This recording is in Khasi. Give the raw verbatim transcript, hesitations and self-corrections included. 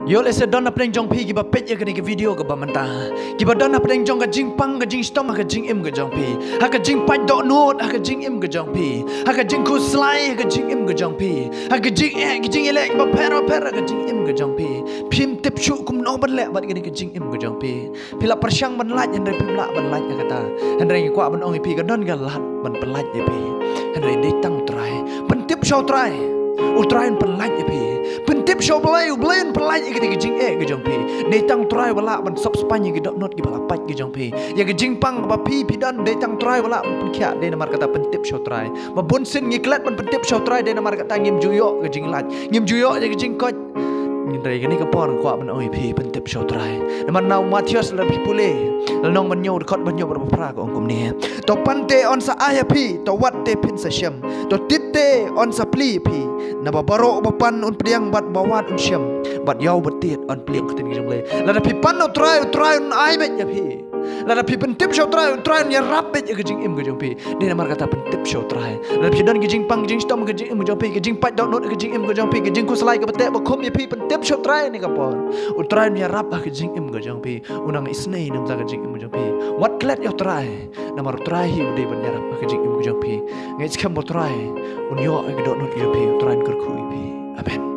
Ïoh lehse don hapdeng jong phi kiba peit ïa kane ka video kaba mynta, kiba don hapdeng jong ka jingpang ka jingshitom ha ka jingim ka jong phi, ha ka jingpait dohnud ha ka jingim ka jong phi, ha ka jingkhuslai ha ka jingim ka jong phi, ha ka jingeh ka jingïaleh kiba pher ba pher ha ka jingim ka jong phi. Phim tip shuh kumno ban leh bad kane ka jingim ka jong phi. Phi la pyrshang ban lait hynrei phim lah ban lait ïa kata. Hynrei nga kwah ban ong ïa phi ka don ka lad ban pynlait ïa phi. Hynrei dei tang U Trai. Pyntip sha U Trai, U Trai un pynlait ïa phi. Pyntip sha U Blei, U Blei un pynlait ïa kata ka jingeh ka jong phi. Dei tang U Trai uba lah ban sop spaiñ ïa ki dohnud kiba la pait ka jong phi. Ïa ka jingpang kaba phi phi don dei tang U Trai uba lah ban pynkhiah. Dei namar kata pyntip sha U Trai. Ba bun sien ngi klet ban pyntip sha U Trai dei namar kata ngim ju ïoh ka jinglait, ngim ju ïoh ïa ka jingkoit. Hynrei kane ka por nga kwah ban ong ïa phi pyntip sha U Trai. Namar na u Mathaios lada phi pule, lynnong ba hynñiew dkhot ba hynñiew bad ba phra ka ong kumne: To pan te yn sa ai ha phi, to wad te phin sa shem, to tied te yn sa plie ïa phi. Naba baroh uba pan un pdiang bad uba wad un shem, bad ïa uba tied yn plie. Ka ktien ka jong U Blei. Lada phi pan na U Trai, U Trai un ai beit ïa phi. Lada phi pyntip sha U Trai, U Trai un ïarap beit ïa ka jingim ka jong phi. Dei namar kata pyntip sha U Trai. Lada phi don ka jingpang ka jingshitom ka jingim ka jong phi, ka jingpait dohnud ka jingim ka jong phi, ka jingkhuslai kaba teh ba khum ïa phi, pyntip sha U Trai ha kane ka por. U Trai un ïarap ha ka jingim ka jong phi. Un nang isynei na ka bynta ka jingim ka jong phi. Wat klet ïa U Trai. Namar U Trai hi u dei ban ïarap ha ka jingim ka jong phi. Nga ngeit skhem ba U Trai un ïoh ïa ka dohnud ka jong phi, U Trai un kyrkhu ïa phi. Amen.